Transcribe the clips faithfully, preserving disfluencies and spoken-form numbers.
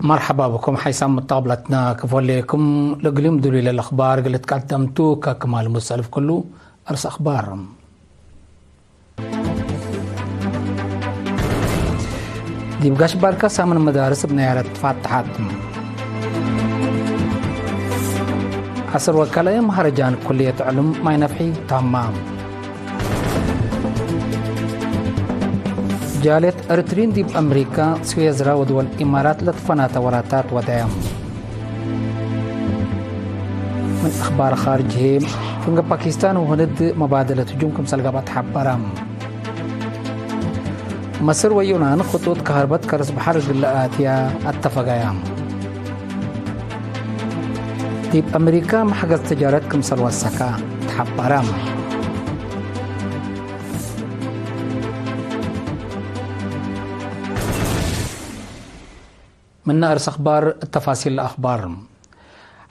መርሐባ ብኩም ሓይሳም መተቀብለትና ክፎሌኩም። ለእግልዩም ድሉይ ለለአኽባር እግል ልትቀደምቱ ከክማል ሙሰልፍ ክሉ አርስ አኽባር። ዲብ ጋሽ ባርካ ሳምን መዳርስ እብ ነያረት ትፋተሐት። ዐስር ወከላየ መሀረጃን ኩልየት ዕሉም ማይ ነፍሒ ታማ። ጃልየት ኤሪትሪን ዲብ አምሪካ፣ ስዌዝራ ወድወል ኢማራት ለትፈናተ ወራታት ወደየ። ምን አኽባር ኻርጅ ህዬ፣ ፍንገ ፓኪስታን ወህንድ መባደለት ህጁም ክምሰል ገብአት ሐበረ። መስር ወዩናን ክጡጥ ከሀርበት ከርስ በሐር እግል ለአትያ አተፈጋያ። ዲብ አመሪካ መሕገዝ ተጃረት ክምሰል ወሰከ ተሐበረ። ምነ አርስ አኽባር፣ ተፋሲል ለአኽባር።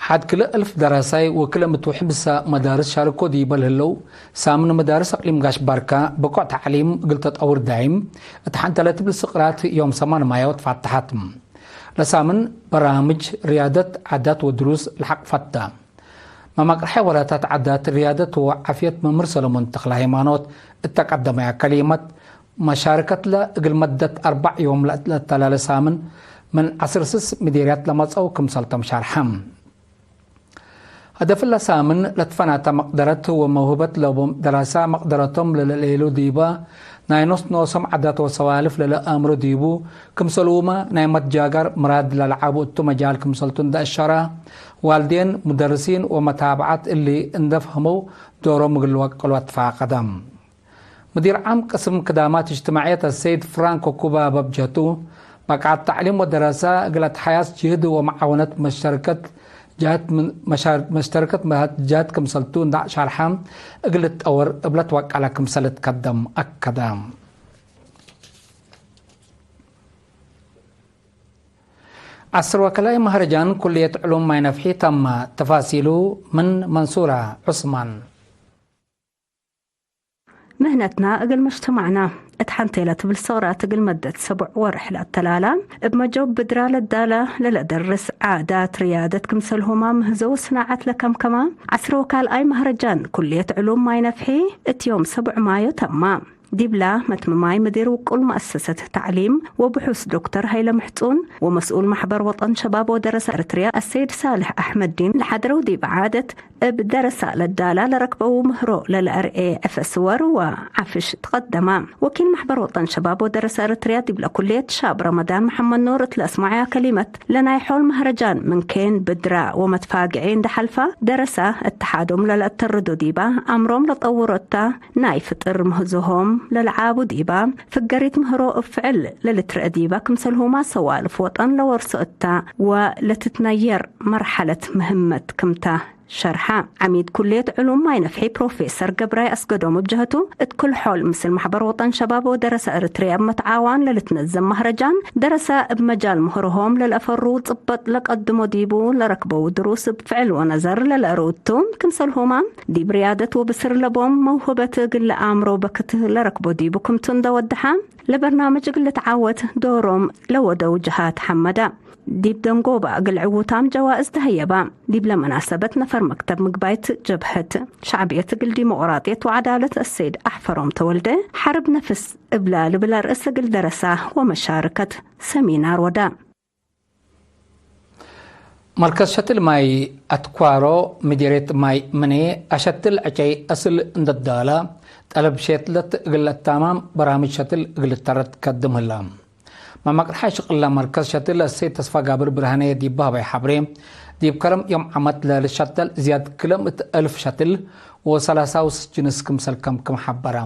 ሐድ ክልኤ እልፍ ደራሳይ ወክልኤ ምት ወሕምሳ መዳርስ ሻርኮ ዲበ ለህለው ሳምን መዳርስ አቅሊም ጋሽ ባርካ፣ ብቁዕ ተዕሊም እግል ተጠውር ዳይም እት ሐንተ ለትብል ስቅራት ዮም ሰማን ማዮ ትፋተሐት። ለሳምን በራምጅ ርያደት፣ ዓዳት ወድሩስ ለሐቅፈት ተ። መማቅርሐ ወራታት ዓዳት ርያደት ወዓፍየት መምህር ሰለሞን ተክለሃይማኖት እተ ቀደመያ ከሊመት፣ መሻርከትለ እግል መደት አርበዕ ዮም ለአተላለ ሳምን ምን ዐስር ስስ ምዴርያት ለመጽአው ክምሰልቶም ሻርሐ። ሀደፍለ ሳምን ለትፈናተ መቅደረት ወመውህበት ለቦም ደራሳ መቅደረቶም ለለሌሉ ዲበ ናይ ኖስ ኖሶም ዓዳት ወሰዋልፍ ለለአምሩ ዲቡ ክምሰልሁመ ናይ መትጃጋር ምራድ ለለዓቡ እቱ መጃል ክምሰልቱ እንደ አሸረ፣ ዋልዴን፣ ሙደርሲን ወመታብዓት እሊ እንደ ፈህመው ዶሮም እግል ልወቅሉ አትፋቀደ። ሙዲር ዓም ቅስም ክዳማት እጅትማዕየት አሰይድ ፍራንኮ ኩባ በብጀቱ፣ በቃት ተዕሊም ወደረሳ እግል አትሓያስ ጅህድ ወመዓወነት መሸርከት ጃት ምን መሻር-፣ መሽተርከት ምህት ጃት ክምሰልቱ እንዳ ሻርሐ፣ እግል ልትጠወር እብለት ወቀለ ክምሰል ልትከደም አከደ። ዐስር ወከላይ መሀረጃን ኩልየት ዕሉም ማይ ነፍሒ ተመ። ተፋሲሉ ምን መንሱራ ዑስማን። ምህነትና እግል መጅተማዕና እት ሐንቴ ለትብል ሰቅራት እግል መደት ሰቡዕ ወርሕ ለአተላላ፣ እብ መጆብ ብድራ ለዳላ ለለደርስ ዓዳት ርያደት ክምሰልሁማ ምህዞ ወስናዐት ለከምከማ ዐስር ወካልኣይ መሀረጃን ኩልየት ዕሉም ማይ ነፍሒ እት ዮም ሰቡዕ ማዮ ተማ። ዲብላ መትምማይ ምዲር ውቁል መአሰሰት ተዕሊም ወብሑስ ዶክተር ሀይለ ምሕጹን ወመስኡል መሕበር ወጠን ሸባብ ወደረሰ ኤረትርያ አሰይድ ሳልሕ አሕመዲን ለሐድረው ዲብ ዓደት እብ ደረሳ ለዳላ ለረክበው ምህሮ ለለአርኤ ዕፈ ስወር ወዓፍሽ ትቀደማ። ወኪል መሕበር ወጠን ሸባብ ወደረሰ ኤረትርያ ዲብለ ኩልየት ሻብ ረመዳን መሐመድ ኑር እት ለአስመዐያ ከሊመት፣ ለናይ ሖል መሀረጃን ምን ኬን ብድራ ወመትፋግዒ እንደ ሐልፋ፣ ደረሳ እተሓዶም ለለአተርዶ ዲባ፣ አምሮም ለጠውሮ እታ ናይ ፍጥር ምህዞሆም ለለዓቡ ዲባ፣ ፍገሪት ምህሮ እብ ፍዕል ለልትረአ ዲባ ክምሰልሁማ ሰዋልፍ ወጠን ለወርሶ እታ ወለትትነየር መርሐለት ምህመት ክምታ ሸርሐ። ዓሚድ ኩልየት ዕሉም ማይ ነፍሒ ፕሮፌሰር ገብራይ አስገዶም እብ ጀህቱ፣ እት ክል ሖል ምስል ማሕበር ወጠን ሸባብ ወደረሰ ኤረትርያ እብ መትዓዋን ለልትነዘም መህረጃን፣ ደረሰ እብ መጃል ምህሮሆም ለለአፈሩ ጽበጥ ለቀድሞ ዲቡ ለረክበው ድሩስ እብ ፍዕል ወነዘር ለለአርኡ ቱ፣ ክምሰልሁማ ዲብ ርያደት ወብስር ለቦም መውህበት እግል ለአምሮ በክት ለረክቦ ዲቡ ክምቱ እንደ ወደሐ፣ ለበርናምጅ እግል ልትዓወት ዶሮም ለወደው ጀሃት ሐመደ። ዲብ ደንጎባ እግል ዕዉታም ጀዋእዝ ተሀየባ። ዲብለ መናሰበት ነፈር መክተብ ምግባይት ጀብሀት ሸዕብየት እግል ዲሞቅራጥየት ወዐዳለት አሰይድ አሕፈሮም ተወልደ፣ ሐርብ ነፍስ እብላ ልብል አርእስ እግል ደረሳ ወመሻርከት ሰሚናር ወዳ። መርከዝ ሸትል ማይ አትኳሮ ምዲርየት ማይ ምኔ አሸትል ዕጨይ አስል እንደዳለ ጠለብ ሼትለት እግል ለአታማም በራምጅ ሸትል እግል ልተረት ከድም ህላ። መመቅርሐ ሽቅለ መርከዝ ሸትል አሰይድ ተስፋጋብር ብርሃኔ ዲብ ሀበይ ሐብሬ፣ ዲብ ከረም ዮም ዓመት ለልሸተል ዝያድ ክለ ምእት እልፍ ሸትል ወሰላሳ ውስክ ጅንስ ክምሰል ከምክም ሐበረ።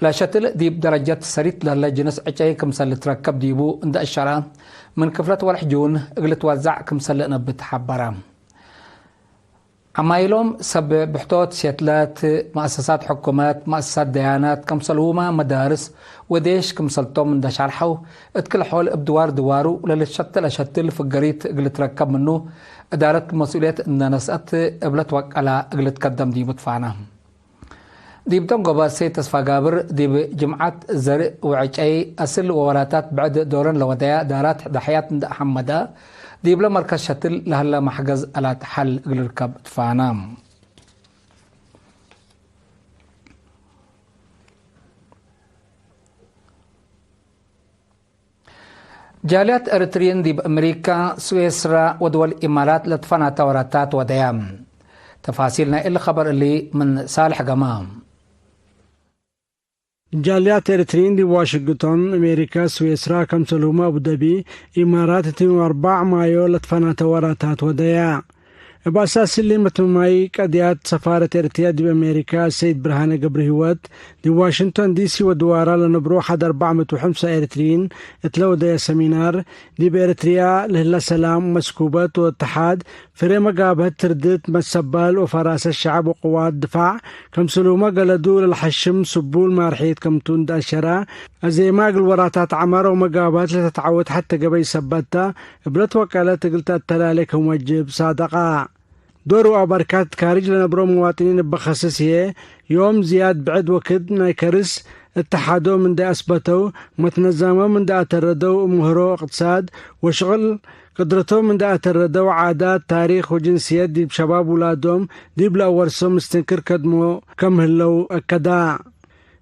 ለሸትል ዲብ ደረጀት ሰሪት ለህለ ጅንስ ዕጨይ ክምሰል ልትረከብ ዲቡ እንደ አሸረ፣ ምን ክፍለት ወርሕ ጁን እግል ልትወዛዕ ክምሰል ለእነብት ሐበረ። ዐማይሎም ሰብ ብሕቶት ሴትለት፣ መአሰሳት ሕኩመት፣ መአሰሳት ደያናት፣ ከምሰልሁመ መዳርስ ወዴሽ ክምሰልቶም እንደ ሻርሐው፣ እት ክል ሖል እብ ድዋር ድዋሩ ለልትሸተል አሸትል ፍገሪት እግል ልትረከብ ምኑ፣ እዳረት መስኡልየት እንደ ነስአት እብ ለትወቀለ እግል ልትከደም ዲቡ ትፋነ። ዲብ ደንጎበ ሰይድ ተስፋጋብር፣ ዲብ ጅምዐት ዘርእ ወዕጨይ፣ አስል ወወላታት ብዕድ ዶረን ለወደያ ዳራት ደሕያት እንደ አሐመደ፣ ዲብለ መርከዝ ሸትል ለሀለ መሕገዝ አላት ሐል እግል ርከብ ትፋነ። ጃልያት ኤሪትርይን ዲብ አሜሪካ፣ ስዊስራ ወድወል ኢማራት ለትፈናተ ወራታት ወደያ። ተፋሲል ናይ እሊ ኸበር እሊ ምን ሳልሕ ገማ። ጃልያት ኤሪትርይን ዲብ ዋሽንግቶን፣ አሜሪካ፣ ስዊስራ፣ ከምሰልሁመ አቡደቢ፣ ኢማራት፣ እትም አርባዕ ማዮ ለትፈናተ ወራታት ወደያ። እብ አሳስ እሊ መትምማይ ቀድያት ሰፋረት ኤሪትርያ ዲብ አሜሪካ ሰይድ ብርሃነ ገብረሂወት፣ ዲብ ዋሽንግቶን ዲሲ ወድዋራ ለነብሮ ሐድ አርባዕ ምእት ወሐምሳ ኤሪትርይን እትለ ወደየ ሰሚናር፣ ዲብ ኤሪትርያ ለህለ ሰላም፣ መስኩበት ወእትሓድ፣ ፍሬ መጋብሀት ትርድት፣ መሰባል ወፈራሰት ሸዐብ ወቅዋት ድፋዕ፣ ከምስሉመ ገለዱ ለልሐሽም ስቡል ማርሒት ከምቱ እንደ አሸራ፣ አዜማ እግል ወራታት ዐመር ወመጋብሀት ለተትዐወት ሐቴ ገበይ ሰበት ተ፣ እብለት ወቀለት እግል ተአተላሌ ክም ወጅብ ሳደቀ። ዶር ወአበርካት ካርጅ ለነብሮ መዋጥኒን እበ ከስስ ህዬ፣ ዮም ዝያድ ብዕድ ወክድ ናይ ከርስ እተሓዶም እንዴ አስበተው፣ መትነዛሞም እንዴ አተረደው፣ እብ ምህሮ እቅትሳድ ወሽቅል ቅድረቶም እንዴ አተረደው፣ ዓዳት፣ ታሪክ ወጅንስየት ዲብ ሸባብ ውላዶም ዲብ ለአወርሶ ምስትንክር ከድሞ ከም ህለው አከዳ።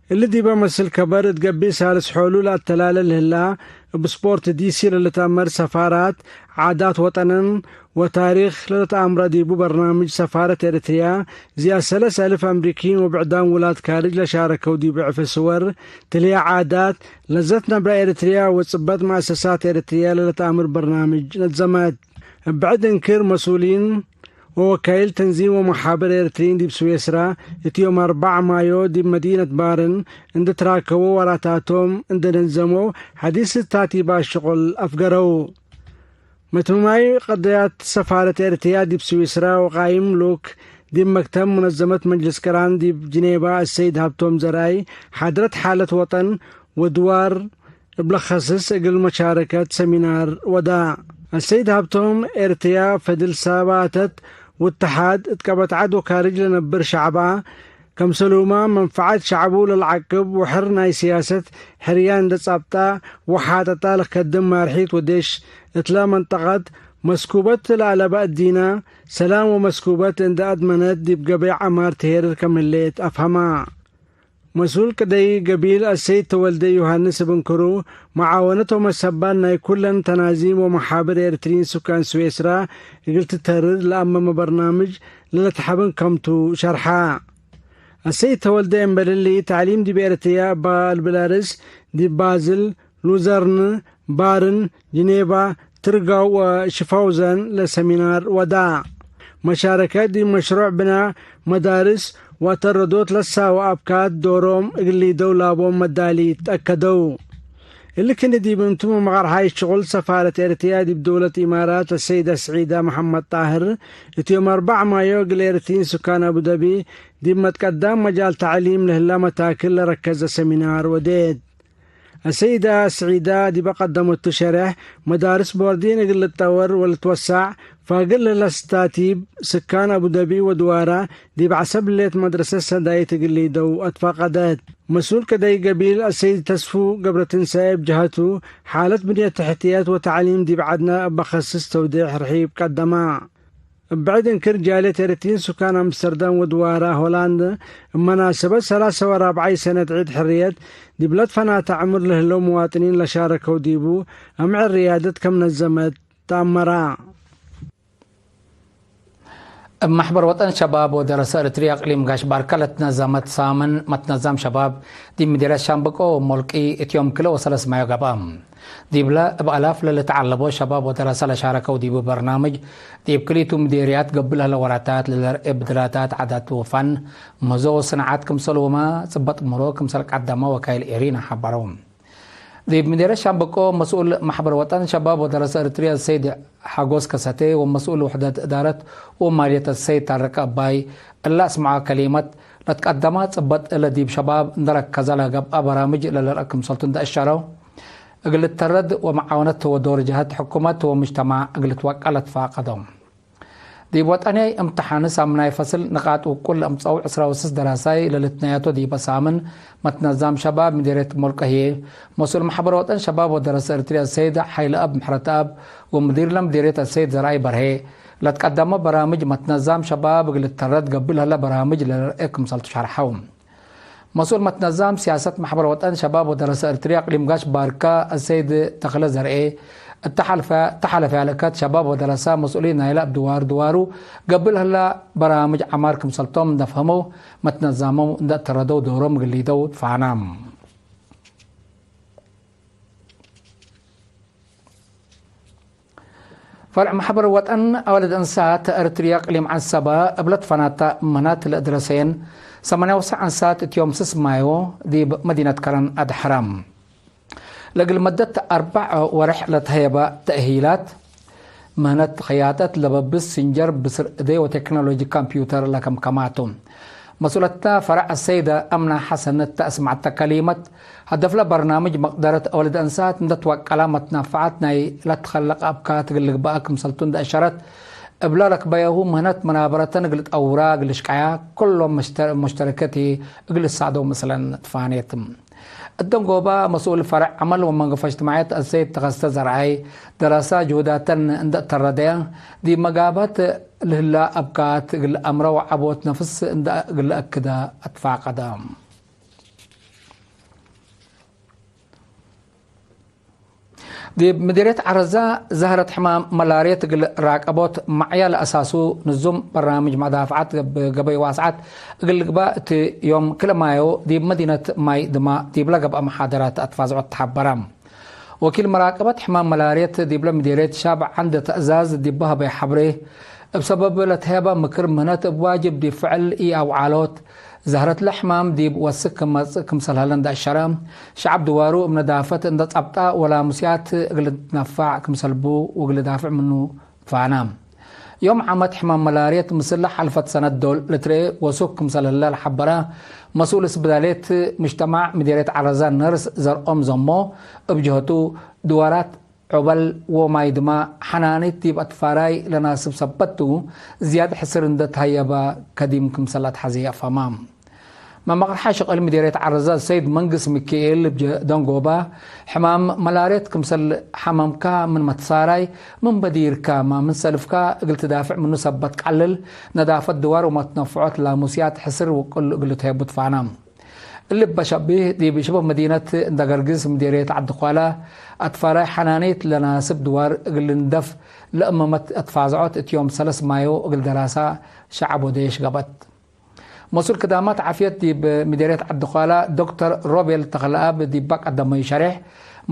እሊ ዲበ መስል ከበር እት ገብእ ሳልስ ሖሉ ለአተላለ ለህላ፣ እብ ስፖርት ዲሲ ለልትአመር ሰፋራት፣ ዓዳት ወጠንን ወታሪክ ለልትአምረ ዲቡ በርናምጅ ሰፋረት ኤሪትርያ፣ ዝያድ ሰለስ አልፍ አምሪኪን ወብዕዳም ውላድ ካርጅ ለሻረከው ዲቡ ዕፌ ስወር፣ ትልያ ዓዳት፣ ለዘት ነብረ ኤሪትርያ ወጽበት መአሰሳት ኤሪትርያ ለልትአምር በርናምጅ ነዘመት። እብ ብዕድ እንክር መስኡሊን ወወካይል ተንዚም ወመሓብር ኤሪትርይን ዲብ ስዌስራ፣ እት ዮም አርበዕ ማዮ ዲብ መዲነት ባርን እንዴ ትራከቦ ወራታቶም እንዴ ነዘመው፣ ሐዲስ ታቲባ ሽቁል አፍገረው። መትምማይ ቀደያት ሰፋረት ኤሪትርያ ዲብ ስዊስራ ወቃይም ልኡክ ዲብ መክተብ ሙነዘመት መጅልስ ቅራን ዲብ ጅኔባ አሰይድ ሀብቶም ዘርአይ፣ ሓድረት ሓለት ወጠን ወድዋር እብ ለኸስስ እግል መሻረከት ሰሚናር ወዳ። አሰይድ ሀብቶም፣ ኤርትርያ ፈድል ሳባተት ውትሓድ እት ቀበት ዐድ ወካርጅ ለነብር ሸዕባ፣ ከምሰሉመ መንፈዐት ሸዕቡ ለልዓቅብ ወሐር ናይ ስያሰት ሕርያን እንዴ ጻብጣ ወሓጠጣ ለከድም ማርሒት ወዴሽ እትለ መንጠቀት መስኩበት ለአለበ እዲነ ሰላም ወመስኩበት እንዴ አድመነት ዲብ ገበይ ዐማር ትሄርር ከም ህሌት አፍሀማ። መስኡል ቅደይ ገቢል አሰይድ ተወልደ ዮሐንስ እብ እንክሩ፣ መዓወነት ወመሰባል ናይ ኩለን ተናዚም ወመሓብር ኤርትርይን ሱካን ስዌስራ እግል ትተርድ ለአመመ በርናምጅ ለለትሐብን ከምቱ ሸርሐ። አሰይድ ተወልደ እምበል እሊ፣ ተዕሊም ዲብ ኤርትርያ እበ አልብላርስ፣ ዲብ ባዝል፣ ሉዘርን፣ ባርን፣ ጅኔባ፣ ትርጋው ወሽፋውዘን ለሰሚናር ወዳ። መሻረከት ዲብ መሽሩዕ ብና መዳርስ ወአተረዶት ለሳወ አብካት ዶሮም እግል ሊደው ላቦም መዳሊት አከደው። እሊ ክኒ ዲብ እንቱ መመቀርሓይ ሽቁል ሰፋረት ኤርትርያ ዲብ ደውለት ኢማራት አሰይደ ስዒዳ መሐመድ ጣህር፣ እት ዮም አርበዕ ማዮ እግል ኤርትርይን ሱካን አቡደቢ ዲብ መትቀዳም መጃል ተዕሊም ለህላ መታክል ለረከዘ ሰሚናር ወዴት። አሰይዳ ስዒዳ ዲበ ቀደመቱ ሸሬሕ፣ መዳርስ ቦርዲን እግል ልትጠወር ወልትወሳዕ ፋግር ለለስታቲብ፣ ስካን አቡደቢ ወድዋራ ዲብ ዐሰብ ሌት መድረሰት ሰዳይት እግል ሊደው አትፋቀደት። መስኡል ቅደይ ገቢል አሰይድ ተስፉ ገብረትንሳኤ እብ ጀሀቱ፣ ሓለት ብንየት ተሕትየት ወተዕሊም ዲብ ዐድነ እበ ከስስ ተውዴሕ ርሒብ ቀደማ። እብ ብዕድ እንክር፣ ጃልየት ኤረትርዪን ሱካን አምስተርዳም ወድዋራ ሆላንድ፣ እብ መናሰበት ሰላሰ ወራብዓይ ሰነት ዒድ ሕርየት፣ ዲብ ለትፈናተ ዕምር ለህለው መዋጥኒን ለሻረከው ዲቡ፣ አምዕል ርያደት ከም ነዘመት ተአመራ። እብ መሕበር ወጠን ሸባብ ወደረሰ ኤረትርያ አቅሊም ጋሽ ባርከ ለትነዘመት ሳምን መትነዛም ሸባብ፣ ዲብ ምዴርያት ሻምበቆ ወሞልቂ እት ዮም ክልኤ ወሰለስ ማዮ ገብአ። ዲብለ፣ እብ አላፍ ለልትዐለቦ ሸባብ ወደረሰ ለሻረከው ዲቡ በርናምጅ፣ ዲብ ክልኢቱ ምዴርያት ገብእ ለህለ ወራታት ለለርኤ ብድራታት ዓዳት ወፋን፣ መዞ ወሰናዓት ክምሰልሁመ ጽበጥ ምሮ ክምሰል ቀደመ ወካይል ኤሪና ሐበረው። ዲብ ምዴርያት ሻምበቆ መስኡል መሕበር ወጠን ሸባብ ወደረሰ ኤረትርያ ሰይድ ሓጎስ ከሰቴ ወመስኡል ውሕደት እዳረት ወማልየት ሰይድ ታረቀ አባይ እለ አስመዐ ከሊመት፣ ለትቀደመ ጽበጥ እለ ዲብ ሸባብ እንዴ ረከዘ ለገብአ በራምጅ ለልርአ ክምሰልቱ እንዴ አሸረው፣ እግል ልተረድ ወመዓወነት ወዶር ጀሀት ሕኩመት ወሙጅተማዕ እግል ልትወቀ ለትፋቀደው። ዲብ ወጠንያይ እምትሓን ሳምናይ ፈስል ንቃጥ ውቁል ለአምጸው ዕስራ ወስስ ደራሳይ ለልትነያቶ ዲበ ሳምን መትነዛም ሸባብ ምዴርየት ሞልቀ ህዬ፣ መስኡል መሕበር ወጠን ሸባብ ወደረሰ ኤርትርያ ሰይድ ሓይለአብ ምሕረተአብ ወምዲር ለምዴርየት አሰይድ ዘርአይ በርሄ፣ ለትቀደመ በራምጅ መትነዛም ሸባብ እግል ልተረድ ገብእ ለህለ በራምጅ ለልርኤ ክምሰልቱ ሸርሐው። መስኡል መትነዛም ሲያሰት መሕበር ወጠን ሸባብ ወደረሰ ኤርትርያ እቅሊም ጋሽ ባርካ አሰይድ ተክለ ዘርኤ፣ እተ ሐልፈ፣ እተ ሐለፈ ያለከት ሸባብ ወደረሰ መስኡሊን ናይለ እብ ድዋር ድዋሩ ገብእ ለህለ በራምጅ ዐማር ክምሰልቶም እንደ ፈህመው፣ መትነዛመው እንደ እተረደው ዶሮም እግል ሊደው ትፋናም። ፈርዕ መሕበር ወጠን አወልድ እንሳት እርትርየ እቅሊም ዐንሰበ እብ ለትፈናተ ምህነት ለእድረሰየን ሰማንያ ወሰዕ እንሳት እት ዮም ስስ ማዮ ዲብ መዲነት ከረን አድሐረ። ለእግል መደት አርበዕ ወሬሕ ለተሀየበ ተእሂላት ምህነት ኸያጠት ለበብስ ስንጀር ብስር እዴ ወቴክኖሎጂ ኮምፒውተር ለከምከማቱ። መስኡለተ ፈረዕ አሰይደ አምና ሐሰን እተ አስመዐተ ከሊመት፣ ሀደፍለ በርናምጅ መቅደረት አወልድ እንሳት እንደ ትወቀለ መትናፈዐት ናይ ለትከለቅ አብካት እግል ልግበአ ክምሰልቱ እንደ አሸረት፣ እብለ ረክበየሁ ምህነት መናበረተን እግል ጠውራ እግል ልሽቀያ ክሎም መሽተ-፣ መሽተረከት እግል ልሳዕደው ምስለን ትፋኔት። እደንጎባ መስኡል ፈረዕ ዐመል ወመንገፈ እጅትማዕየት አሰይድ ተኸስተ ዘርአይ፣ ደረሳ ጅሁዳተን እንደ ተረደየ፣ ዲብ መጋብሀት ለህላ አብካት እግል አምረ ወዐቦት ነፍስ እንደ እግል ለአክደ አትፋቀደ። ዲብ ምዲርየት ዐረዛ፣ ዛህረት ሕማም መላርየት እግል ራቀቦት መዕያ ለአሳሱ ንዙም በራምጅ መዳፍዐት እብ ገበይ ዋስዐት እግል ልግባእ እት ዮም ክለ ማዮ ዲብ መዲነት ማይ ድማ ዲብለ ገብአ መሓደራት አትፋዝዖት ተሐበረ። ወኪል መራቀበት ሕማም መላርየት ዲብለ ምዲርየት ሻብ ዐንደ ተእዛዝ ዲብ ሀበየ ሐብሬ፣ እብ ሰበብ ለትሄበ ምክር ምህነት እብ ዋጅብ ዲብ ፍዕል ኢአውዓሎት፣ ዛህረትለ ሕማም ዲብ ወስክ ክመጽእ ክምሰል ሀለ እንደ አሸረ፣ ሸዐብ ድዋሩ እብ ነዳፈት እንደ ጸብጠ ወላሙስያት እግል ልትነፋዕ ክምሰል ቡ ወእግል ልዳፍዕ ምኑ ፋና። ዮም ዓመት ሕማም መላርየት ምስለ ሐልፈት ሰነት ዶል ልትርኤ ወሱክ ክምሰል ህለ ለሐበረ መስኡል እስብዳልየት ምጅተማዕ ምዲርየት ዐረዛ ነርስ ዘርኦም ዘሞ፣ እብ ጀህቱ ድዋራት ዑበል ወማይ ድማ ሐናኒት ዲብ አትፋራይ ለናስብ ሰበት ቱ፣ ዝያድ ሕስር እንደ ተሀየበ ከዲም ክምሰል አትሐዜ አፋማ። መመቅርሐ ሽቅል ምዴርየት ዐረዛ ሰይድ መንግስ ሚኪኤል እብ ጀ-፣ ደንጎባ፣ ሕማም መላርየት ክምሰል ሐመምካ ምን መትሳራይ፣ ምን በዲርካመ ምን ሰልፍካ እግል ትዳፍዕ ምኑ ሰበት ቀልል፣ ነዳፈት ድዋር ወመትነፍዖት ላሙስያት ሕስር ውቅል እግል ትሄቡ ትፋና። እሊ እበ ሸቢህ፣ ዲብ ሽበህ መዲነት እንደ ገርግስ ምዴርየት ዐዲ ኳላ፣ አትፋራይ ሐናኒት ለናስብ ድዋር እግል ልንደፍ ለእመመት አትፋዝዖት እት ዮም ሰለስ ማዮ እግል ደራሳ ሸዐብ ወዴሽ ገብአት። መስኡል ክዳማት ዓፍየት ዲብ ምዴርየት ዐዲ ኳላ ዶክተር ሮቤል ተክለአብ ዲበ ቀደመዩ ሸሬሕ፣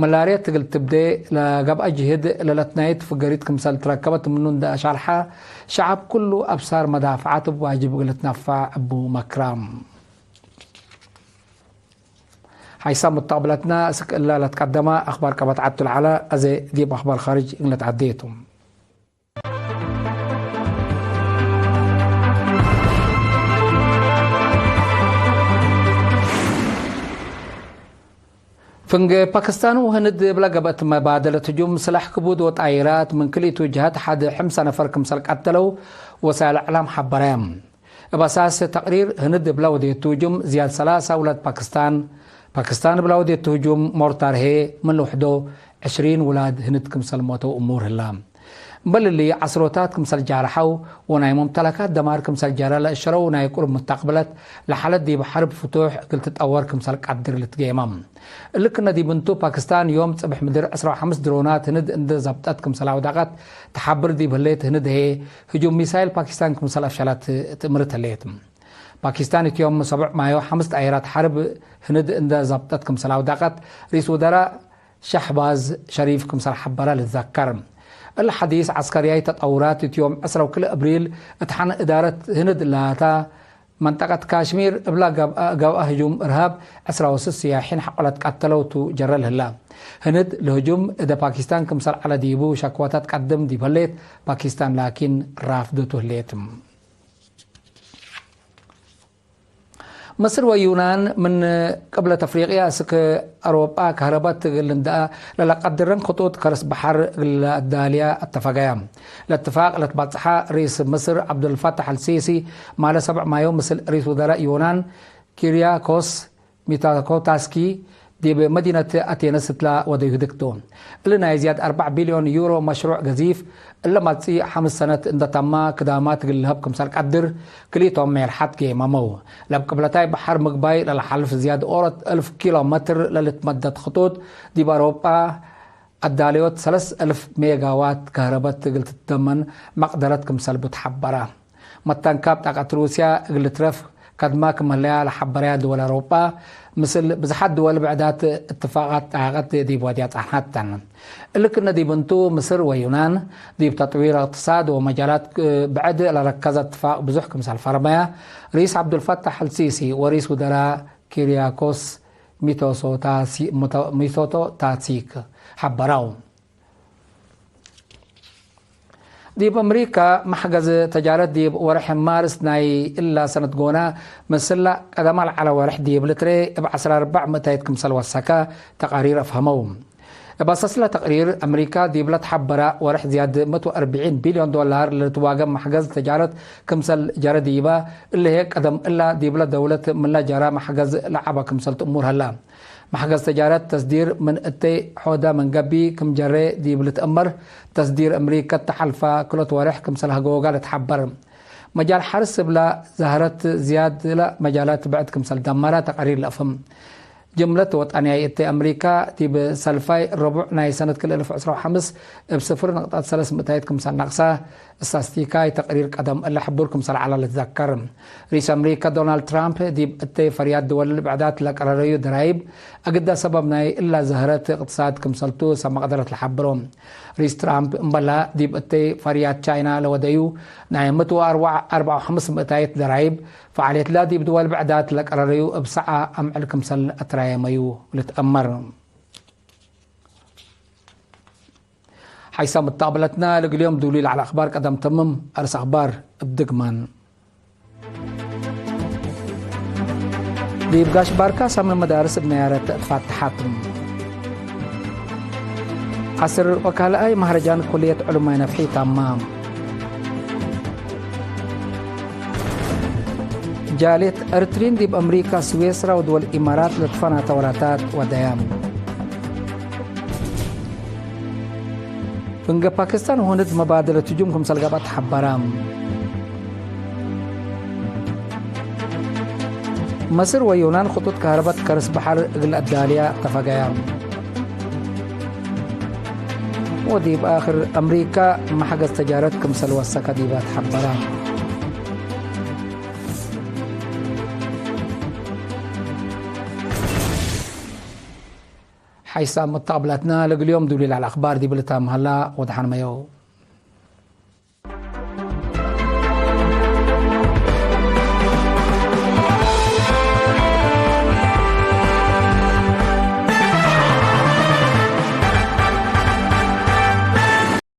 መላርየት እግል ትብዴ ለገብአ ጅህድ ለለትናይት ፍገሪት ክምሰል ትረከበት ምኑ እንደ አሻርሐ፣ ሸዐብ ኩሉ አብሳር መዳፍዓት እብ ዋጅብ እግል ልትነፋዕ እቡ መክረ። ሐይሳም ሙተቅብለትና፣ እስክ እለ ለትቀደመ አክባር ቀበት ዐቱ ለዐለ፣ አዜ ዲብ አክባር ካርጅ እግል ነትዐዴ ቱ። ፍንጌ ፓክስታን ወህንድ እብለ ገብአት መባደለት ህጁም ስላሕ ክቡድ ወጣይራት ምን ክልኢቱ ጀሀት ሐድ ሕምሰ ነፈር ክምሰል ቀተለው ወሳይል እዕላም ሐበረ። እብ አሳስ ተቅሪር፣ ህንድ እብለ ወዴቱ ህጁም ዝያድ ሰላሳ ውላድ ፓክስታን፣ ፓክስታን እብለ ወዴቱ ህጁም ሞርታር ህዬ ምን ልውሕዶ ዕሽሪን ውላድ ህንድ ክምሰል ሞተው እሙር ህላ። እምበል እሊ፣ ዐስሮታት ክምሰል ጃርሐው ወናይ መምተለካት ደማር ክምሰል ጀረ ለእሸረው ናይ ቅሩብ ሙስተቅብለት ለሐለት ዲብ ሐርብ ፍቱሕ እግል ትጠወር ክምሰል ቀድር ልትጌመ። እሊ ክነ ዲብ እንቱ፣ ፓክስታን ዮም ጽብሕ ምድር ዕስራ ወሐምስ ድሮናት ህንድ እንደ ዘብጠት ክምሰል አውደቀት ተሐብር ዲብ ህሌት፣ ህንድ ህዬ ህጁም ሚሳይል ፓኪስታን ክምሰል አፍሸለት ትእምርት ህሌት። ፓኪስታን እት ዮም ሰቡዕ ማዮ ሐምስ ጣይራት ሐርብ ህንድ እንደ ዘብጠት ክምሰል አውደቀት ሪስ ውዘራእ ሸህባዝ ሸሪፍ ክምሰል ሐበረ ልትዘከር። እሊ ሐዲስ ዐስከርያይ ተጠውራት እት ዮም ዕስራ ወክልኤ እብሪል እት ሐን እዳረት ህንድ ላታ መንጠቀት ካሽሚር እብላ ገብአ፣ ገብአ ህጁም እርሃብ ዕስራ ወስስ ስያሒን ሐቆ ለትቀተለው ቱ ጀረ ለህላ። ህንድ ለህጁም እደ ፓኪስታን ክምሰል ዐለ ዲቡ ሸክወተ ትቀድም ዲብ ህሌት፣ ፓኪስታን ላኪን ራፍደቱ ህሌት። ምስር ወዩናን ምን ቅብለት አፍሪቅያ እስክ አውሮጳ ከህረበት እግል ልንደአ ለለቀድረን ክጡጥ ከርስ በሐር እግል ለአዳልያ አተፈገያ። ለእትፋቅ ለትባጽሐ ርኢስ ምስር ዐብዱልፋታሕ አልሲሲ ማለ ሰብዕ ማዮ ምስል ርኢስ ውዘራእ ዩናን ኪሪያኮስ ሚታኮታስኪ ዲብ መዲነት አቴነስ እትላ ወደዩ ህድግቱ። እሊ ናይ ዝያድ አርበዕ ቢልዮን ዩሮ መሽሩዕ ገዚፍ፣ እለ መጽእ ሐምስ ሰነት እንደ ተማ ክዳማት እግል ልሀብ ክምሰል ቀድር፣ ክልኢቶም ሜርሐት ጌመመው። ለብ ቅብለታይ በሐር ምግባይ ለለሓልፍ ዝያድ ኦሮት እልፍ ኪሎ መትር ለልትመደድ ክጡጥ፣ ዲብ አውሮጳ አዳለዮት ሰለስ እልፍ ሜጋዋት ከህረበት እግል ትትደመን መቅደረት ክምሰል ቡ ተሐበረ። መተንካብ ጣቀት ሩስያ እግል ልትረፍ ከድማ ክም ህለያ ለሐበረያ ድወል አውሮጳ፣ ምስል ብዝሓት ድወል ብዕዳት እትፋቃት ጣቀት ዲብ ወድያ ጸንሐት ተን። እሊ ክነ ዲብ እንቱ፣ ምስር ወዩናን ዲብ ተጥዊር እቅትሳድ ወመጃላት ብዕድ ለረከዘ እትፋቅ ብዙሕ ክምሰል ፈርመያ፣ ርኢስ ዐብዱልፈታሕ አልሲሲ ወርኢስ ውዘራ ኪሪያኮስ ሚቶሶታሲ-፣ ሚቶ-፣ ሚቶቶታሲክ ሐበረው። ዲብ አምሪካ፣ መሕገዝ ተጃረት ዲብ ወርሕ ማርስ ናይ እላ ሰነት ጎና፣ ምስላ ቀደማ ለዐለ ወርሕ ዲብ ልትሬ እብ ዐስራ አርበዕ ምእታይት ክምሰል ወሰከ ተቃሪር አፍሀመው። እብ አሰስለ ተቅሪር፣ አምሪካ ዲብለ ተሐበረ ወርሕ ዝያድ መእት ወአርብዒን ቢልዮን ዶላር ለልትዋገም መሕገዝ ተጃረት ክምሰል ጀረ ዲበ፣ እሊ ህዬ ቀደም እላ ዲብለ ደውለት ምንለ ጀረ መሕገዝ ለዐበ ክምሰል ትእሙር ሀላ። መሕገዝ ተጃረት ተስዲር ምን እተይ ሖደ ምን ገብእ ክም ጀሬ ዲብ ልትአመር፣ ተስዲር አምሪከ ተሐልፈ ክሎት ወሬሕ ክምሰል ሀጎጋ ልትሐበር። መጃል ሐርስ እብለ ዘህረት ዝያድ ለመጃላት ብዕድ ክምሰል ደመረ ተቀሪር ለአፍህም። ጅምለት ወጠንያይ እተይ አምሪከ ዲብ ሰልፋይ ረቡዕ ናይ ሰነት ክልኤ እልፍ ዕስራ ወሐምስ እብ ስፍር ነቅጣት ሰለስ ምእታይት ክምሰል ነቅሰ። እስታስቲካይ ተቅሪር ቀደም እለ ሕቡር ክምሰል ዐለ ልትዘከር። ርኢስ አምሪከ ዶናልድ ትራምፕ ዲብ እተይ ፈርያት ድወል ብዕዳት ለቀረረዩ ደራይብ፣ አግደ ሰበብ ናይ እላ ዘህረት እቅትሳድ ክምሰልቱ ሰብ መቅደረት ለሐብሮ። ርኢስ ትራምፕ እምበላ ዲብ እተይ ፈርያት ቻይና ለወደዩ ናይ ምእት ወአርበዕ ወሐምስ ምእታይት ደራይብ፣ ፈዓልየትላ ዲብ ድወል ብዕዳት ለቀረረዩ እብ ሰዓ አምዕል ክምሰል አትራየመዩ ልትአመር። ሐይሰ ምተቅብለትና፣ ለእግል ዮም ዱሊ ለዐለ አክባር ቀደም ተምም። አርስ አክባር እብ ድግማን። ዲብ ጋሽ ባርካ ሳምን መዳርስ እብ ነያረት ትፋተሐት። ዐስር ወካልኣይ መህረጃን ኩልየት ዕሉማይ ነፍሒ ታማም። ጃልየት ኤርትሪን ዲብ አምሪካ፣ ስዌስራ ወድወል ኢማራት ለትፈናተ ወላታት ወደያም። ፍንገ ፓኪስታን ወህንድ መባደለት ህጁም ክምሰል ገብአት ሐበራ። መስር ወዩናን ክጡጥ ከህረበት ከርስ በሐር እግል አዳልያ ተፈገያ። ወዲብ አክር አምሪካ መሕገዝ ተጃረት ክምሰል ወሰከ ዲባ ተሐበራ። ሐይሳም መተቅብላትና ለእግል ዮም ዱሊ ለዐለ አክባር ዲብ ልታም ሀላ ወደሐንመዮ።